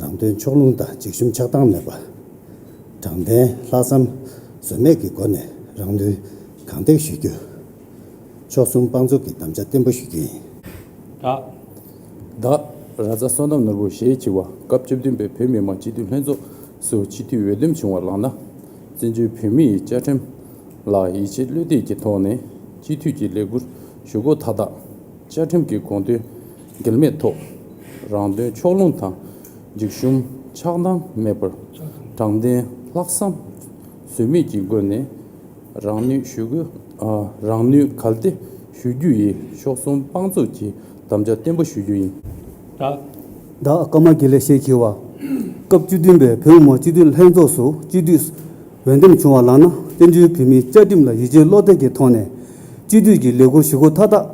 རང་དོན་ཕྱོགས་ལྷུང་དང་འཇིགས་ཞུམ་ཆགས་སྡང་མེད་པ། དྲང་བདེན་ལྷག་བསམ་ཟོལ་མེད་ཀྱི་སྒོ་ནས་རང་ནུས་གང་ཐེག་ཞུ་རྒྱུ། ཕྱོགས་སྲུང་དཔང་བཙུགས་ཀྱི་དམ་བཅའ་བརྟན་པོ་ཞུ་རྒྱུ་ཡིན། ད། བདག་ར་ཛ་བསོད་ནམས་ནོར་བུ་ཞེས་བགྱི་བ། སྐབས་བཅུ་བདུན་པའི་བོད་མི་མང་སྤྱི་འཐུས་ལྷན་ཚོགས་སུ་སྤྱི་འཐུས་འོས་འདེམས་བྱུང་བ་ལགས་ན། བཙན་བྱོལ་བོད་མིའི་བཅའ་ཁྲིམས་ལ་ཡིད་ཆེས་བློ་གཏད་ཀྱི་ཐོག་ནས་སྤྱི་འཐུས་ཀྱི་ལས་ཁུར་ཞུ་སྒོ་མཐའ་དག་བཅའ་ཁྲིམས་ཀྱི་དགོངས་དོན་འགལ་མེད་ཐོག་རང་དོན་ཕྱོགས་ལྷུང་དང་འཇིགས་ཞུམ་ཆགས་སྡང་མེད་པར་དྲང་བདེན་ལྷག་བསམ་ཟོལ་མེད་ཀྱི་སྒོ་ནས་རང་ནུས་ཞུ་དགོས། ཨ། རང་ནུས་གལ་ཏེ་ཞུ་རྒྱུ་ཡིན། ཕྱོགས་སྲུང་དཔང་བཙུགས་ཀྱི་དམ་བཅའ་བརྟན་པོ་ཞུ་རྒྱུ་ཡིན། ད། བདག་ཀརྨ་དགེ་ལེགས་ཞེས་བགྱི་བ། སྐབས་བཅུ་བདུན་པའི་བོད་མི་མང་སྤྱི་འཐུས་ལྷན་ཚོགས་སུ་སྤྱི་འཐུས་འོས་འདེམས་བྱུང་བ་ལགས་ན། བཙན་བྱོལ་བོད་མིའི་བཅའ་ཁྲིམས་ལ་ཡིད་ཆེས་བློ་གཏད་ཀྱི་ཐོག་ནས་སྤྱི་འཐུས་ཀྱི་ལས་ཁུར་ཞུ་སྒོ་མཐའ་དག་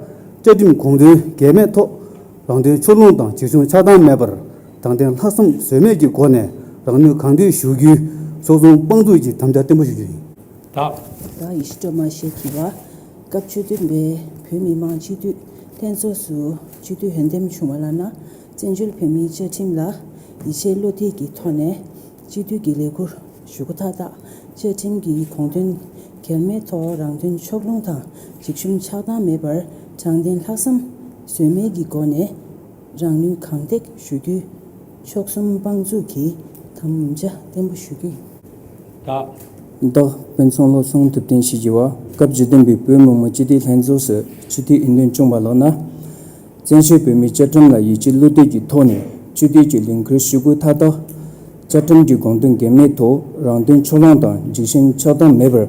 བཅའ་ཁྲིམས་དགོངས་དོན་འགལ་མེད་ཐོག་རང་དོན་ཕྱོགས་ལྷུང་དང་འཇིགས་ཞུམ་ཆགས་སྡང་མེད་པར་དྲང་བདེན་ལྷག་བསམ་ཟོལ་མེད་ཀྱི་སྒོ་ནས་རང་ནུས་གང་ཐེག་ཞུ་རྒྱུའི་ཕྱོགས་སྲུང་དཔང་བཙུགས་ཀྱི་དམ་བཅའ་བརྟན་པོ་ཞུ་རྒྱུ་ཡིན། ད། བདག་ཡེ་ཤེས་སྒྲོལ་མ་ཞེས་བགྱི་བ། སྐབས་བཅུ་བདུན་པའི་བོད་མི་མང་སྤྱི་འཐུས་ལྷན་ཚོགས་སུ་སྤྱི་འཐུས་འོས་འདེམས་བྱུང་བ་ལགས་ན། བཙན་བྱོལ་བོད་མིའི་བཅའ་ཁྲིམས་ལ་ཡིད་ཆེས་བློ་གཏད་ཀྱི་ཐོག་ནས་སྤྱི་འཐུས་ཀྱི་ལས་ཁུར་ཞུ་སྒོ་མཐའ་དག་བཅའ་ཁྲིམས་ཀྱི་དགོངས་དོན་འགལ་མེད་ཐོག་རང་དོན་ཕྱོགས་ལྷུང་དང་འཇིགས་ཞུམ་ཆགས་སྡང་མེད་པར་དྲང་བདེན་ལྷག་བསམ་ཟོལ་མེད་ཀྱི་སྒོ་ནས་རང་ནུས་གང་ཐེག་ཞུ་རྒྱུའི་ཕྱོགས་སྲུང་དཔང་བཙུགས་ཀྱི་དམ་བཅའ་བརྟན་པོ་ཞུ་རྒྱུ་ཡིན། ད། བདག་དཔོན་ཚང་བློ་བཟང་ཐུབ་བསྟན་ཞེས་བགྱི་བ། སྐབས་བཅུ་བདུན་པའི་བོད་མི་མང་སྤྱི་འཐུས་ལྷན་ཚོགས་སུ་སྤྱི་འཐུས་འོས་འདེམས་བྱུང་བ་ལགས་ན། བཙན་བྱོལ་བོད་མིའི་བཅའ་ཁྲིམས་ལ་ཡིད་ཆེས་བློ་གཏད་ཀྱི་ཐོག་ནས་སྤྱི་འཐུས་ཀྱི་ལས་འཁུར་ཞུ་དགོས་མཐའ་དག་བཅའ་ཁྲིམས་ཀྱི་དགོངས་དོན་འགལ་མེད་ཐོག་རང་དོན་ཕྱོགས་ལྷུང་དང་འཇིགས་ཞུམ་ཆགས་སྡང་མེད་པར།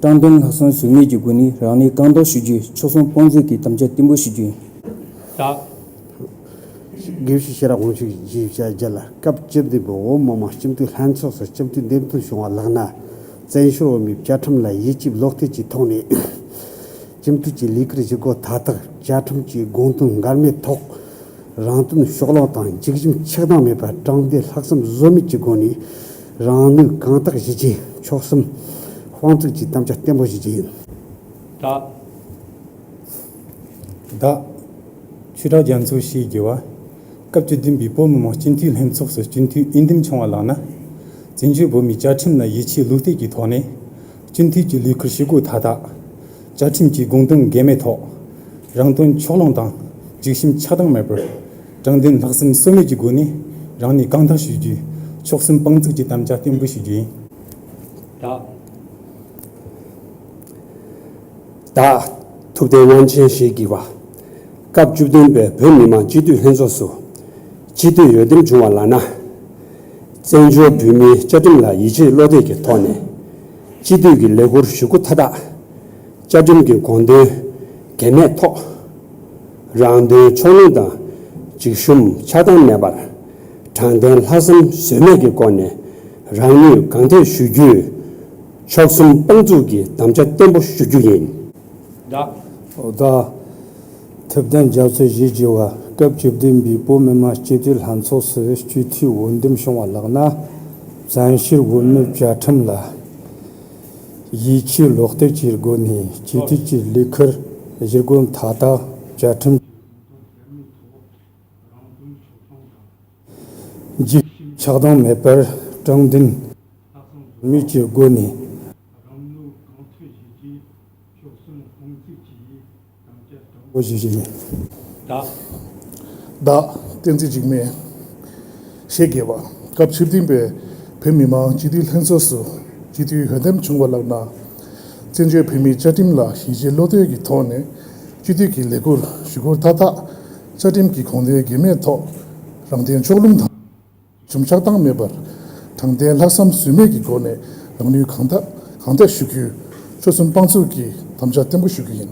དྲང་བདེན་ལྷག་བསམ་ཟོལ་མེད་ཀྱི་སྒོ་ནས་རང་ནུས་གང་དག་ཞུ་རྒྱུའི་ཆོལ་གསུམ་དཔུང་འཛུགས་ཀྱི་དམ་བཅའ་བརྟན་པོ་ཞུ་རྒྱུ་ཡིན། ད། དགེ་བཤེས་ཤེས་རབ་དབང་ཕྱུག་གིས་བརྗོད་བྱ་རྒྱལ་ལ། སྐབས་བཅུ་བདུན་པའི་བོད་མི་མང་སྤྱི་འཐུས་ལྷན་ཚོགས་སུ་སྤྱི་འཐུས་འདེམས་ཐོན་བྱུང་བ་ལགས་ན། བཙན་བྱོལ་བོད་མིའི་བཅའ་ཁྲིམས་ལ་ཡིད་ཆེས་བློ་གཏད་ཀྱི་ཐོག་ནས་སྤྱི་འཐུས་ཀྱི་ལས་ཁུར་ཞུ་དགོས་མཐའ་དག་བཅའ་ཁྲིམས་ཀྱི་དགོངས་དོན་འགལ་མེད་ཐོག་རང་དོན་ཕྱོགས་ལྷུང་དང་འཇིགས་ཞུམ་ཆགས་སྡང་མེད་པར་དྲང་བདེན་ལྷག་བསམ་ཟོལ་མེད་ཀྱི་སྒོ་ནས་རང་ནུས་གང་དག་ཞུ་རྒྱུའི་ཆོལ་གསུམ་དཔུང་འཛུགས་ཀྱི་དམ་བཅའ་བརྟན་པོ་ཞུ་རྒྱུ་ཡིན། ད། བདག་ཆོས་གྲགས་རྒྱ་མཚོ་ཞེས་བགྱི་བ། སྐབས་བཅུ་བདུན་པའི་བོད་མི་མང་སྤྱི་འཐུས་ལྷན་ཚོགས་སུ་སྤྱི་འཐུས་འོས་འདེམས་བྱུང་བ་ལགས་ན། བཙན་བྱོལ་བོད་མིའི་བཅའ་ཁྲིམས་ལ་ཡིད་ཆེས་བློ་གཏད་ཀྱི་ཐོག་ནས་སྤྱི་འཐུས་ཀྱི་ལས་ཁུར་ཞུ་དགོས་མཐའ་དག་བཅའ་ཁྲིམས་ཀྱི་དགོངས་དོན་འགལ་མེད་ཐོག་རང་དོན་ཕྱོགས་ལྷུང་དང་འཇིགས་ཞུམ་ཆགས་སྡང་མེད་པར་དྲང་བདེན་ལྷག་བསམ་ཟོལ་མེད་ཀྱི་སྒོ་ནས་རང་ནུས་གང་དག་ཞུ་རྒྱུའི་ཆོལ་གསུམ་དཔུང་འཛུགས་ཀྱི་དམ་བཅའ་བརྟན་པོ་ཞུ་རྒྱུ་ཡིན། ད། བདག་ཐུབ་བསྟན་དབང་ཆེན་ཞེས་བགྱི་བ། སྐབས་བཅུ་བདུན་པའི་བོད་མི་མང་སྤྱི་འཐུས་ལྷན་ཚོགས་སུ་སྤྱི་འཐུས་འོས་འདེམས་བྱུང་བ་ལགས་ན། བཙན་བྱོལ་བོད་མིའི་བཅའ་ཁྲིམས་ལ་ཡིད་ཆེས་བློ་གཏད་ཀྱི་ཐོག་ནས་སྤྱི་འཐུས་ཀྱི་ལས་ཁུར་ཞུ་དགོས་མཐའ་དག་བཅའ་ཁྲིམས་ཀྱི་དགོངས་དོན་འགལ་མེད་ཐོག་རང་དོན་ཕྱོགས་ལྷུང་དང་འཇིགས་ཞུམ་ཆགས་སྡང་མེད་པར་དྲང་བདེན་ལྷག་བསམ་ཟོལ་མེད་ཀྱི་སྒོ་ནས་རང་ནུས་གང་ཐེག་ཞུ་རྒྱུའི་ཆོལ་གསུམ་དཔུང་འཛུགས་ཀྱི་དམ་བཅའ་བརྟན་པོ་ཞུ་རྒྱུ་ཡིན། བདག་བདག་ཐུབ་བསྟན་རྒྱ་མཚོ་ཞེས་བགྱི་བ། སྐབས་བཅུ་བདུན་པའི་བོད་མི་མང་སྤྱི་འཐུས་ལྷན་ཚོགས་སུ་སྤྱི་འཐུས་འོས་འདེམས་བྱུང་བ་ལགས་ན། བཙན་བྱོལ་བོད་མིའི་བཅའ་ཁྲིམས་ལ་ཡིད་ཆེས་བློ་གཏད་ཀྱི་སྒོ་ནས་སྤྱི་འཐུས་ཀྱི་ལས་ཁུར་ཞུ་དགོས་མཐའ་དག་བཅའ་ཁྲིམས་འཇིགས་ཆགས་སྡང་མེད་པར་དྲང་བདེན་མིག་གི་སྒོ་ནས་རང་ནུས་གང་ཐོན་བྱེད་ཀྱི་ཕྱོགས་གསུམ་དཔུང་འཛུགས་ཀྱི་དམ་བཅའ་དྲང་པོ་ཞུ་རྒྱུ་ཡིན། བདག་བདག་བསྟན་འཛིན་འཇིགས་མེད་ཞེས་བགྱི་བ། སྐབས་བཅུ་བདུན་པའི་བོད་མི་མང་སྤྱི་འཐུས་ལྷན་ཚོགས་སུ་སྤྱི་འཐུས་འོས་འདེམས་བྱུང་བ་ལགས་ན། བཙན་བྱོལ་བོད་མིའི་བཅའ་ཁྲིམས་ལ་ཡིད་ཆེས་བློ་གཏད་ཀྱི་ཐོག་ནས་སྤྱི་འཐུས་ཀྱི་ལས་ཁུར་ཞུ་སྒོ་མཐའ་དག་བཅའ་ཁྲིམས་ཀྱི་དགོངས་དོན་འགལ་མེད་ཐོག་རང་དོན་ཕྱོགས་ལྷུང་དང་། ཞུམ་ཆགས་སྡང་མེད་པར་དྲང་བདེན་ལྷག་བསམ་ཟོལ་མེད་ཀྱི་སྒོ་ནས་རང་ནུས་གང་དག་གང་ཐེག་ཞུ་རྒྱུའི་ཆོལ་གསུམ་དཔུང་འཛུགས་ཀྱི་དམ་བཅའ་བརྟན་པོ་ཞུ་རྒྱུ་ཡིན།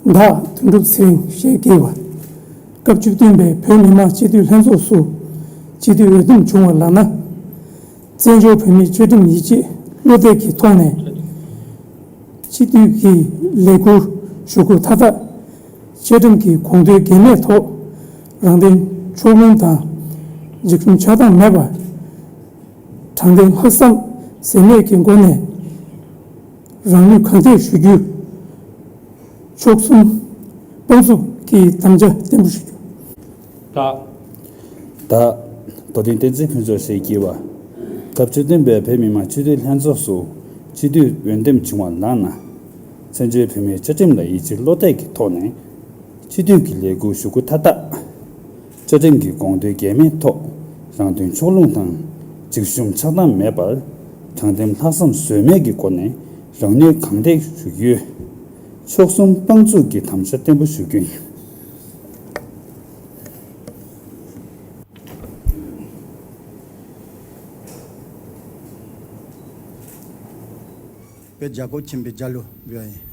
བདག་བདག་དོན་གྲུབ་ཚེ་རིང་ཞེས་བགྱི་བ། སྐབས་བཅུ་བདུན་པའི་བོད་མི་མང་སྤྱི་འཐུས་ལྷན་ཚོགས་སུ་སྤྱི་འཐུས་འོས་འདེམས་བྱུང་བ་ལགས་ན། བཙན་བྱོལ་བོད་མིའི་བཅའ་ཁྲིམས་ཡིད་ཆེས་བློ་གཏད་ཀྱི་ཐོག་ནས་སྤྱི་འཐུས་ཀྱི་ལས་ཁུར་ཞུ་སྒོ་མཐའ་དག་བཅའ་ཁྲིམས་ཀྱི་དགོངས་དོན་འགལ་མེད་ཐོག་རང་དོན་ཕྱོགས་ལྷུང་དང་འཇིགས་སྐྲག་ཆགས་སྡང་མེད་པར་དྲང་བདེན་ལྷག་བསམ་ཟོལ་མེད་ཀྱི་སྒོ་ནས་རང་ནུས་གང་ཐེག་ཞུ་རྒྱུའི་ཕྱོགས་གསུམ་དཔུང་འཛུགས་ཀྱི་དམ་བཅའ་བརྟན་པོ་ཞུ་རྒྱུ། ད། ད། རྡོ་སྟེང་བསྟན་འཛིན་ཕུན་ཚོགས་ཞེས་བགྱི་བ། སྐབས་བཅུ་བདུན་པའི་བོད་མི་མང་སྤྱི་འཐུས་ལྷན་ཚོགས་སུ་སྤྱི་འཐུས་འོས་འདེམས་བྱུང་བ་ལགས་ན། བཙན་བྱོལ་བོད་མིའི་བཅའ་ཁྲིམས་ལ་ཡིད་ཆེས་བློ་གཏད་ཀྱི་ཐོག་ནས་སྤྱི་འཐུས་ཀྱི་ལས་ཁུར་ཞུ་སྒོ་མཐའ་དག་བཅའ་ཁྲིམས་ཀྱི་དགོངས་དོན་འགལ་མེད་ཐོག་རང་དོན་ཕྱོགས་ལྷུང་དང་འཇིགས་ཞུམ་ཆགས་སྡང་མེད་པར་དྲང་བདེན་ལྷག་བསམ་ཟོལ་མེད་ཀྱི་སྒོ་ནས་རང་ནུས་གང་ཐེག་ཞུ་རྒྱུའི་ཕྱོགས་གསུམ་དཔུང་འཛུགས་ཀྱི་དམ་བཅའ་བརྟན་པོ་ཞུ་རྒྱུ་ཡིན། པའི་རྒྱལ་སྒོ་ཆེན་པོའི་རྒྱལ་གླུ་འབུལ་བ་ཡིན།